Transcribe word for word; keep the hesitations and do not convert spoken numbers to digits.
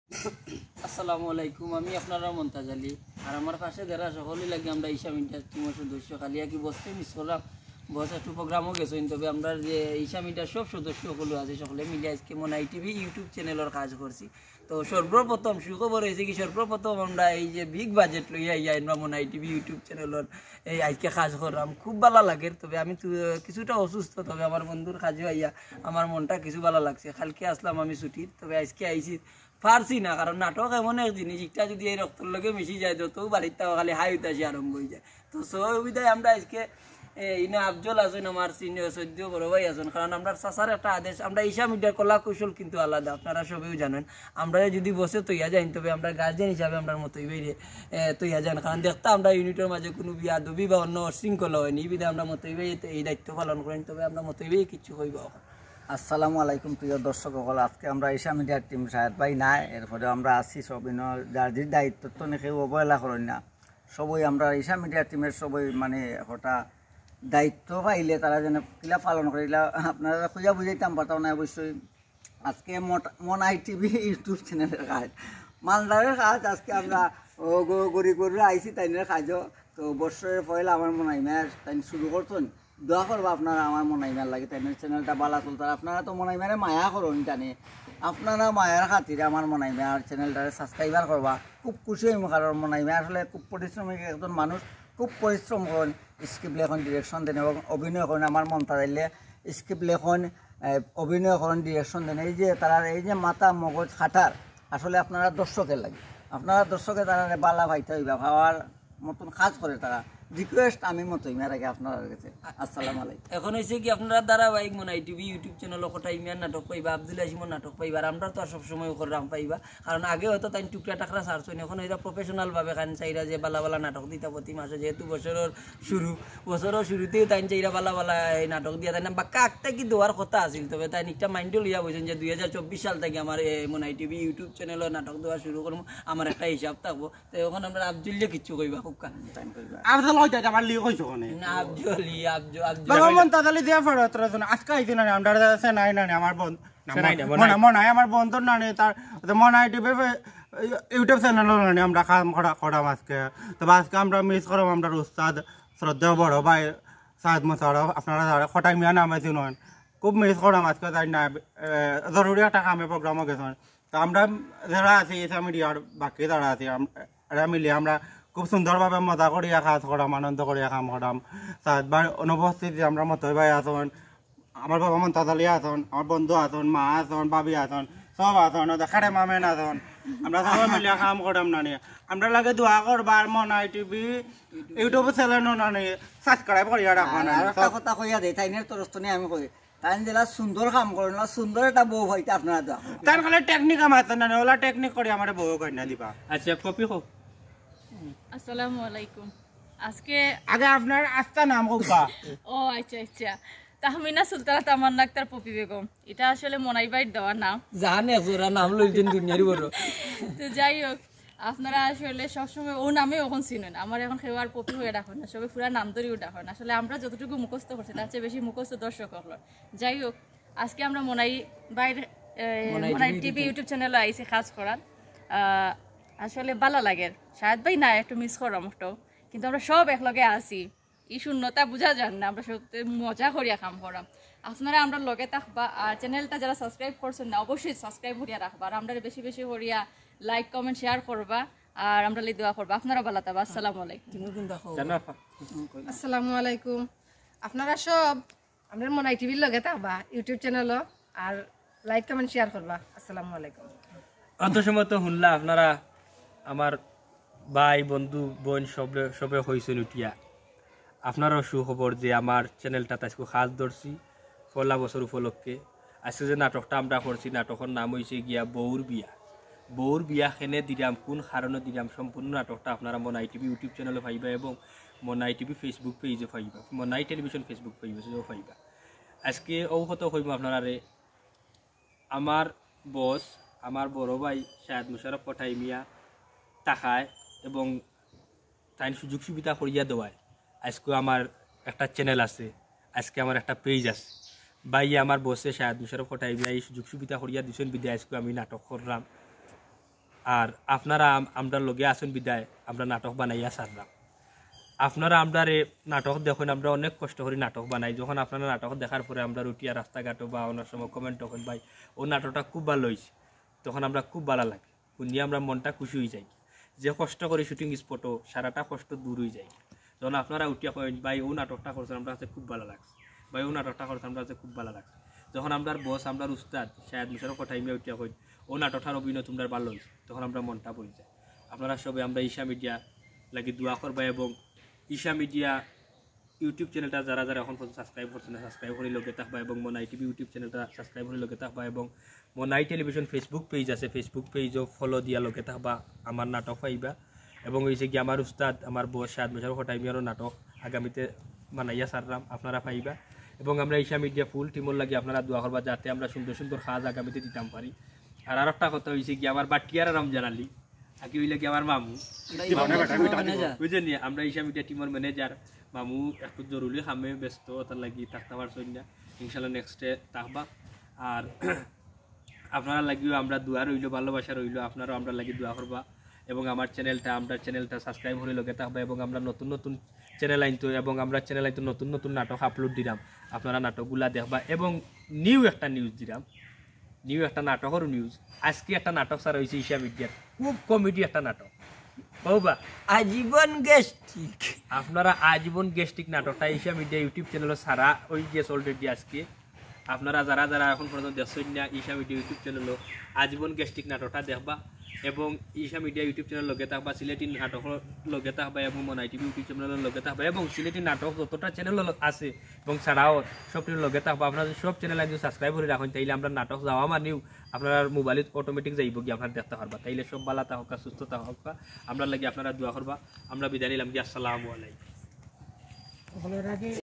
আসসালামু আলাইকুম, আমি আপনারার মন্তাজ আলী। আর আমার পাশে যারা সকলেই লাগে আমরা ঈশা মিডিয়ার টিমের সদস্য, খালি একই বসকে মিস করলাম। বস একটু প্রোগ্রামও গেছেন, তবে আমরা যে ঈশা মিডিয়ার সব সদস্য সকলে আছে, সকলে মিলে আজকে মনাই টিভি ইউটিউব চ্যানেলের কাজ করছি। তো সর্বপ্রথম সুখবর হয়েছে কি, সর্বপ্রথম আমরা এই যে বিগ বাজেট লইয়া আইয়া আমরা মনাই টিভি ইউটিউব চ্যানেলের এই আজকে কাজ করলাম, খুব ভালো লাগে। তবে আমি তো কিছুটা অসুস্থ, তবে আমার বন্ধুর কাজে আইয়া আমার মনটা কিছু ভালো লাগছে। কালকে আসলাম আমি ছুটিত, তবে আজকে আইছি পারছি না, কারণ নাটক এমন এক জিনিস, একটা যদি এই রক্তর লগে মিশি যায়, যত বাড়ির তাও খালি হাই উতাসি আরম্ভ হয়ে যায়। তো সো বিদায় আমরা আজকে এ, ইনো আফজল আছেন, আমার সিনিয়র সদ্য বড় ভাই আছেন, কারণ আমরা চাচার একটা আদেশ, আমরা ঈশা মিডিয়ার কলা কৌশল কিন্তু আলাদা, আপনারা সবেও জানেন। আমরা যদি বসে তৈয়া যাই, তবে আমরা গার্জিয়ান হিসাবে আমরা মতই বাইরে এ, তৈয়া যান, কারণ দেখতা আমরা ইউনিটের মাঝে কোনো বিয়াদবি বা অন্য শৃঙ্খলা হয়নি, এই বিধায় আমরা মতই বাইরে এই দায়িত্ব পালন করেন, তবে আমরা মতই বাইরে কিচ্ছু কইবা এখন। আসসালামু আলাইকুম প্রিয় দর্শক সকল, আজকে আমরা ঈশা মিডিয়ার টিম শাহেদ ভাই নাই, এরপরে আমরা আছি সব ইনো যার যে দায়িত্ব তো কেউ অবহেলা করেন না, সবই আমরা ঈশা মিডিয়ার টিমের সবই মানে হঠাৎ দায়িত্ব পাইলে তারা যেন কিলা পালন করে, ইলা আপনারা খুঁজা বুঝাইতাম পারতাম না অবশ্যই। আজকে মোট- মনাই টিভি ইউটিউব চ্যানেলের কাজ, মালদারের কাজ, আজকে আমরা ও গো- গড়ি গড়ি আইছি তাইনের কাজও। তো বছরের পয়লা আমার মনাই মায়ের তাই শুরু করছেন, দোয়া করবা আপনারা আমার মনাই মায়ের লাগে, তাই চ্যানেলটা বালা চলতার। আপনারা তো মনাই মায়ের মায়া করুন জানি, আপনারা মায়ার খাতিরে আমার মনাই মায়ের চ্যানেলটারে সাবস্ক্রাইবার করবা, খুব খুশি হইম, কারণ মনাই মায়া আসলে খুব পরিশ্রমী একজন মানুষ, খুব পরিশ্রম করেন, স্ক্রিপ্ট লেখন, ডিরেকশন দেন এবং অভিনয় করেন। আমার মন্তাজ আলী স্ক্রিপ্ট লেখন, এ, অভিনয় করেন, ডিরেকশন দেন, এই যে তারা এই যে মাথা মগজ খাটার, আসলে আপনারা দর্শকের লাগে, আপনারা দর্শকে তারা বালা পাইতে হইবা, পাওয়ার মতন কাজ করে তারা। রিকোয়েস্ট আমি মতই মেয়ের আগে আপনার কাছে। আসসালামু আলাইকুম। এখন হয়েছে কি, আপনারা ধারাবাহিক মনাই টিভি ইউটিউব চ্যানেল কটাই মিয়ার নাটক পাইবা, আব্দুল হাসিমর নাটক পাইবা, আর আমরা তো আর সবসময় করলাম পাইবা, কারণ আগে হয়তো তাই টুকরা টাকরা ছাড়ছেন, এখন এরা প্রফেশনাল ভাবে খান চাইরা যে বালা বালা নাটক দিতা প্রতি মাসে, যেহেতু বছরের শুরু, বছরের শুরুতেই তাই চাইরা বালা বালা এই নাটক দিয়া তাই না বাক্কা আঁকতে কি দেওয়ার কথা আছিল, তবে তাই একটা মাইন্ডও লইয়া বলছেন যে দুই হাজার চব্বিশ সাল থেকে আমার এই মনাই টিভি ইউটিউব চ্যানেলও নাটক দেওয়া শুরু করবো, আমার একটা হিসাব থাকবো। তো এখন আমরা আফজলিয়ে কিচ্ছু কইবা, খুব কান। আফজল হইতে আমার লিয়ে কইছো কোনে? না, আফজলি, আফজ- আফজল। বাবা মন্তাজ আলী দিয়া ফেরত রাখছো না, আজকে আইছি না, আমরা আছে নাই না, আমার বন্ধ। সে নাই না, মনাই, মনাই আমার বন্ধুর নানি, তার মনাই টিভি ইউটিউব চ্যানেল নানি আমরা কাম করা করাম আজকে। তবে আজকে আমরা মিস করাম আমরা উস্তাদ শ্রদ্ধেয় বড় ভাই সাদ মোশাররফ, আপনারা যারা কটাই মিয়া নামে চিনন, খুব মিস করাম আজকে। তাই না, এ, জরুরি একটা কামে প্রোগ্রামও গেছেন। তো আমরা যারা আছি ঈশা মিডিয়ার বাকি যারা আছি আম- এরা মিলে আমরা খুব সুন্দরভাবে মজা করিয়া কাজ করাম, আনন্দ করিয়া কাম করাম। সাদবার অনুপস্থিতি আমরা মতই ভাই আছেন, আমার বাবা মন্তাজ আলী আছেন, আমার বন্ধু আছেন, মা আছেন, ভাবি আছেন, সব আছেন, ওদের খাটে মামেন আছেন। আমরা সবাই মিলিয়া কাম করাম না নিয়ে। আমরা লাগে দোয়া করবার মনাই টিভি ইউটিউব চ্যানেল না নিয়ে সাবস্ক্রাইব করিয়া রাখবা না আর নিয়ে। একটা কথা কইয়া দেই, তাইনের তরফ থেকে আমি কই, তাই যেলা সুন্দর কাম করেন না, সুন্দর একটা বউ হইতে আপনারা দোয়া করুন। তার খালি টেকনিক আমার আছে না নিয়ে, ওলা টেকনিক করে আমার বউ কই না দিবা। আচ্ছা, কপি হোক। আসসালামু আলাইকুম। আজকে আগে আপনার আস্তা নাম হোক বা। ও আচ্ছা আচ্ছা, তাহমিনা সুলতানা তামান্না আক্তার পপি বেগম, এটা আসলে মনাই ভাইর দেওয়া নাম। জানে জোড়া নাম লইছেন দুনিয়ার বড়। তো যাই হোক, আপনারা আসলে সবসময় ও নামে এখন চিনেন, আমার এখন কেউ আর পপি হয়ে ডাকেন না, সবাই পুরা নাম ধরেও ডাকেন। আসলে আমরা যতটুকু মুখস্থ করছি তার চেয়ে বেশি মুখস্থ দর্শক হকলর। যাই হোক, আজকে আমরা মনাই ভাইর এ, মনাই মনাই টিভি টিভি ইউটিউব চ্যানেলে আইছি কাজ করার। আহ, আসলে ভালা লাগের, শাহেদ ভাই না একটু মিস করাম একটু, কিন্তু আমরা সব একলগে আছি। এই শূন্যতা বুঝা যার না, আমরা সত্যি মজা করিয়া কাম করাম। আপনারা আমরা লগে থাকবা, আর চ্যানেলটা যারা সাবস্ক্রাইব করছেন না অবশ্যই সাবস্ক্রাইব করিয়া রাখবা, আর আমরা বেশি বেশি করিয়া লাইক কমেন্ট শেয়ার করবা, আর আমরা লাই দোয়া করবা। আপনারা ভালা থাকবা। আসসালামু আলাইকুম। তুমি কোনটা কও? জানো আপা? আসসালামু আলাইকুম। আপনারা সব আমরা মনাই টিভির লগে থাকবা ইউটিউব চ্যানেলও, আর লাইক কমেন্ট শেয়ার করবা। আসসালামু আলাইকুম। অত সময় তো শুনলা আপনারা আমার ভাই বন্ধু বোন সবে সবে কইছেন উঠিয়া। আপনারও সুখবর যে আমার চ্যানেলটা আজকে কাজ ধরছি পয়লা বছর উপলক্ষে। আজকে যে নাটকটা আমরা করছি, নাটকের নাম হইছে গিয়া বউর বিয়া। বউর বিয়া কেনে দিলাম, কোন কারণে দিলাম, সম্পূর্ণ নাটকটা আপনারা মনাই টিভি ইউটিউব চ্যানেলে পাইবা এবং মনাই টিভি ফেসবুক পেজে পাইবা, মনাই টেলিভিশন ফেসবুক পেজেও পাইবা। আজকে ও কথা কইব আপনারারে, আমার বস, আমার বড় ভাই শাহেদ মুশাররফ কটাই মিয়া তাকায় এবং তাইন সুযোগ সুবিধা করিয়া দেওয়ায় আজকে আমার একটা চ্যানেল আছে, আজকে আমার একটা পেজ আছে। ভাই আমার বসে শাহেদ মুশাররফ কটাই মিয়া এই সুযোগ সুবিধা করিয়া দিছেন বিধায় আজকে আমি নাটক করলাম। আর আপনারা আম- আমরার লগে আছইন বিদায় আমরা নাটক বানাইয়া ছাড়লাম। আপনারা আমরারে নাটক দেখইন, আমরা অনেক কষ্ট করি নাটক বানাই। যখন আপনারা নাটক দেখার পরে আমরা উঠিয়া রাস্তাঘাটো বা অনেক সময় কমেন্ট কইন, "ভাই, ও নাটকটা খুব ভালা অইছে", তখন আমরা খুব ভালা লাগে, হুনিয়া আমরা মনটা খুশি অই যায়। যে কষ্ট করি শুটিং স্পটো, সারাটা কষ্ট দূর অই যায়। যখন আপনারা উঠিয়া কইন, "ভাই, ও নাটকটা করছইন, আমরার কাছে খুব ভালা লাগছে, ভাই, ও নাটকটা করছইন, আমরার কাছে খুব ভালা লাগছে", যখন আমরার বস, আমরার উস্তাদ শাহেদ মোশাররফ কটাই মিয়া উঠিয়া কইন, "ও নাটকটার অভিনয় তুমরার ভালা অইছে", তখন আমরার মনটা ভরি যায়। আপনারা সবে আমরা ঈশা মিডিয়া লাগি দোয়া করবা এবং ঈশা মিডিয়া YouTube চ্যানেলটা যারা যারা এখন পর্যন্ত সাবস্ক্রাইব করছইন না, সাবস্ক্রাইব করি লগে থাকবা এবং মনাই টিভি YouTube চ্যানেলটা সাবস্ক্রাইব করি লগে থাকবা এবং মনাই টেলিভিশন Facebook পেজ আছে, Facebook পেজও ফলো দিয়া লগে থাকবা, আমার নাটক পাইবা। এবং অইছে কি আমার উস্তাদ, আমার বস শাহেদ মোশাররফ কটাই মিয়ারও নাটক আগামীতে বানাইয়া ছাড়রাম, আপনারা পাইবা। এবং আমরা ঈশা মিডিয়া ফুল টিমর লাগি আপনারা দোয়া করবা যাতে আমরা সুন্দর সুন্দর কাজ আগামীতে দিতাম পারি। আর আরেকটা কথা অইছে কি আমার বাটিয়ার আরাম জানালি, আগে অইলে কি আমার মামু, বুঝছইন নি, আমরা ঈশা মিডিয়া টিমর ম্যানেজার মামু একটু জরুরি কামে ব্যস্ত, তার লাগি থাকতা পারছইন না। ইনশাল্লাহ নেক্সটে থাকবা। আর আপনারার লাগিও আমরা দোয়া রইলো, ভালোবাসা রইলো, আপনারাও আমরার লাগি দোয়া করবা এবং আমার চ্যানেলটা, আমরার চ্যানেলটা সাবস্ক্রাইব করি লগে থাকবা এবং আমরা নতুন নতুন চ্যানেল আনতো এবং আমরার চ্যানেল আনতো নতুন নতুন নাটক আপলোড দিরাম, আপনারা নাটকগুলা দেখবা। এবং নিউ একটা নিউজ দিরাম, নিউ একটা নাটকর নিউজ। আজকে একটা নাটক ছাড়া অইছে ঈশা মিডিয়ার, খুব কমেডি একটা নাটক। কও বা? আজীবন গ্যাস্ট্রিক। আপনারা আজীবন গ্যাস্ট্রিক নাটকটা ঈশা মিডিয়া YouTube চ্যানেলো ছাড়া অই গেছে already আজকে। আপনারা যারা যারা এখন পর্যন্ত দেখছইন না ঈশা মিডিয়া YouTube চ্যানেলো আজীবন গ্যাস্ট্রিক নাটকটা দেখবা এবং ঈশা মিডিয়া YouTube চ্যানেল লগে থাকবা, সিলেটি নাটক লগে থাকবা এবং মনাই টিভি YouTube চ্যানেল লগে থাকবা এবং সিলেটি নাটক যতটা চ্যানেল আছে এবং ছাড়াও সব টিভির লগে থাকবা। আপনারা যদি সব চ্যানেল আইন যদি সাবস্ক্রাইব করি রাখইন, তাইলে আমরার নাটক যাওয়া মানেউ আপনারার মোবাইলো অটোমেটিক যাইবো গিয়া, আপনারা দেখতা পারবা। তাইলে সব ভালা থাকউক্কা, সুস্থ থাকউক্কা, আমরার লাগি আপনারা দোয়া করবা। আমরা বিদায় নিলাম গিয়া, আসসালামু আলাইকুম।